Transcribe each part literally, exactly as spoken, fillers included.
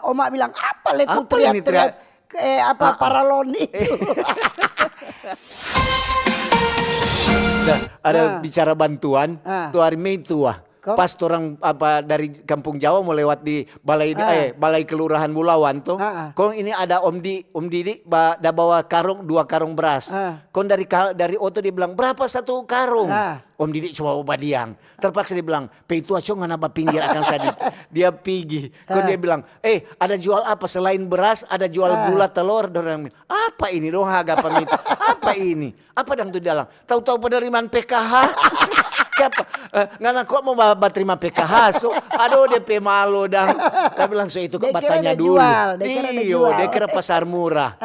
Oma bilang, "Apa le tu teriak-teriak, eh, apa, paralon itu?" Nah, ada bicara bantuan, tu hari Mei tua. Pas torang apa dari Kampung Jawa mo lewat di balai, eh, balai kelurahan Bulawan to. Kong ini ada Om Di, Om Didi da bawa karong, dua karong beras. Kong dari, dari oto dia bilang, "Berapa satu karong?" Om Didi cuma badiang. Terpaksa dia bilang, "Pei tua, cong ngana bapinggir akang sadiki." Dia pigi. Kong dia bilang, "Eh, ada jual apa selain beras? Ada jual gula, telor?" Dorang bilang, "Apa ini dong, haga pamita? Apa ini? Apa dang tu di dalam? Tahu-tahu penerimaan P K H?" Kiapa? "Eh, ngana kok mo ba-, baterima P K H so?" Aduh, dia pe malo dang. Tapi langsung itu kok batanya dulu. Iyo, dia kira pasar murah.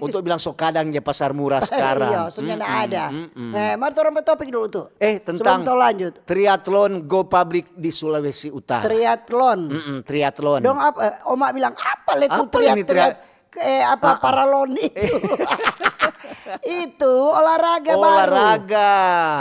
Untuk bilang so kadang je pasar murah sekarang. Iyo, so nyanda ada. Eh, mari torang pe topik dulu tu. Eh, tentang triathlon go public di Sulawesi Utara. Triathlon. Mm-mm, triathlon. Dong apa, eh, Oma bilang, "Apa le tu triat-triat?" Eh, apa, paralon itu? Itu olahraga baru. Olahraga.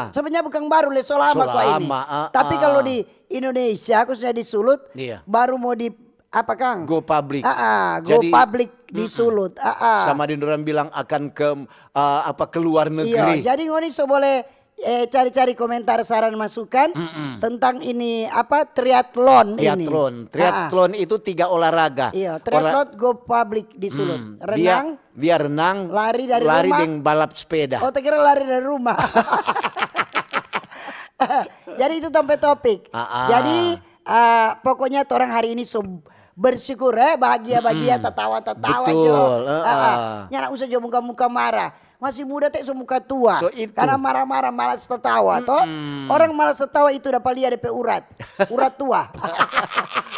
Sebenarnya bukan baru le, so lama kok ini. Tapi kalau di Indonesia, khususnya di Sulut, baru mau di apa, Kang? Go public. Ah, ah, go public di Sulut. Ah, ah. Sama deng dorang bilang akan ke, eh, apa, ke luar negeri. Iya, jadi ngoni so boleh, eh, cari-cari komentar, saran, masukan tentang ini, apa, triathlon ini. Triathlon. Triathlon itu tiga olahraga. Iya, triathlon go public di Sulut. Renang, via renang, lari dari rumah, deng balap sepeda. Oh, tak kira lari dari rumah. Jadi itu tong pe topik. Ah, ah. Jadi, ah, pokoknya torang hari ini so bersyukur, eh, bahagia-bahagia, tatawa-tatawa jo. Betul, ah, ah. Nyanda usah jo muka-muka marah. Masih muda te so muka tua. So itu. Karena marah-marah, malas tatawa, to. Orang malas tatawa itu dapa lia de pe urat. Urat tua.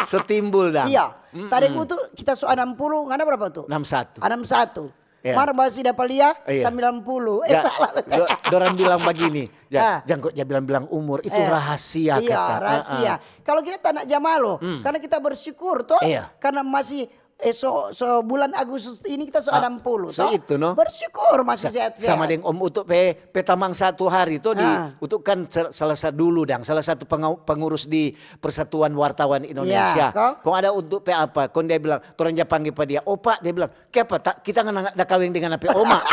So timbul dang. Iya. Tadi itu kita so anam puluh, ngana berapa tu? Anam satu. Anam satu. Iya. Mar masih dapa lia, iya, sambilan puluh. Eh, salah. Do-, dorang bilang bagini, ja-, jang kok ja bilang-bilang umur, itu rahasia, kata. Iya, rahasia. Kalau kita tak nak ja malo, karena kita bersyukur, to. Iya. Karena masih, eh, so, so bulan Agustus ini kita so anam puluh, to. So itu, no. Bersyukur masih sehat-sehat. Sama deng Om Utu pe, pe tamang satu hari, to, di Utu kan sal-, salah satu dulu dang, salah satu penga-, pengurus di Persatuan Wartawan Indonesia. Iya, kong? Kong ada Utu pe apa, kong dia bilang, torang ja pangge pa dia, "Opa," dia bilang, "Kiapa ta-, kita ngana da kaweng deng ngana pe oma?"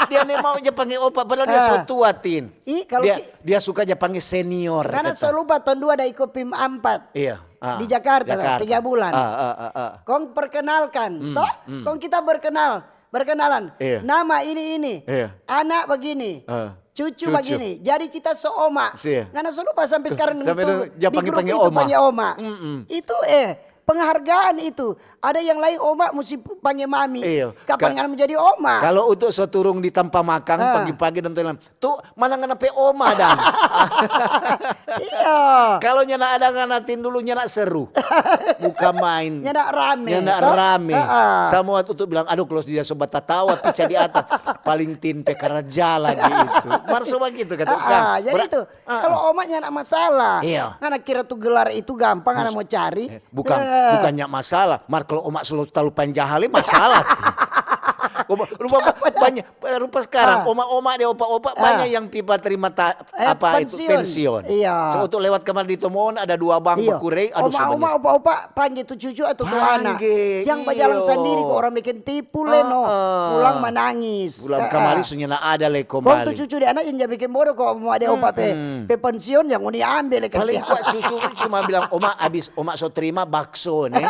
Dia ni mau ja pangge opa, padahal dia so tua, Tin. Ih, kalau dia, dia suka ja pangge senior, ngana so lupa, tahun dua ada iko pim ampat. Iya, ah, di Jakarta, tiga bulan. Ah, ah, ah, ah. Kong perkenalkan, to? Kong kita berkenal, berkenalan. Iya. Nama ini, ini. Iya. Anak begini. Ah. Cucu bagini, jadi kita so oma. Ngana so lupa sampe skarang deng itu, di grup itu pangge oma. Itu, eh, penghargaan itu. Ada yang lain oma musti pangge mami. Kapan ngana mo jadi oma? Kalo Utu so turung di tampa makang, pagi-pagi dong bilang, "Tu, mana ngana pe oma, dang?" Iya. Kalo nyanda ada ngana, Tin, dulu nyanda seru. Buka main. Nyanda rame, to? Nyanda rame. Samua Utu bilang, "Aduh, kalo dia so batatawa, pica di atas, paling Tin pe karaja lagi itu." Mar so bagitu, kata Ukang. Jadi itu, kalo oma nyanda masalah. Iya. Ngana kira tu gelar itu gampang, ngana mo cari. Eh, bukan, bukan nyanda masalah. Mar kalo oma selalu talu panjahale, masalah, Tin. Oma, rupa, banyak, rupa skarang, oma-oma deng opa-opa, banyak yang pi baterima ta-, apa itu, pensiun. Iya. So, Utu lewat kamar di Tomohon, ada dua bank baku rei, aduh, so banyak. Oma-oma, opa-opa, pangge tu cucu atau tu anak. Jang bajalang sandiri, ko orang bikin tipu le, no. Pulang manangis. Pulang kamari so nyanda ada le kembali. Kong tu cucu deng anak yang ja bikin bodo, ko mau ada opa pe, pe pensiun, yang ngoni ambe le. Paling kuat cucu cuma bilang, "Oma, abis oma so terima bakso, ne."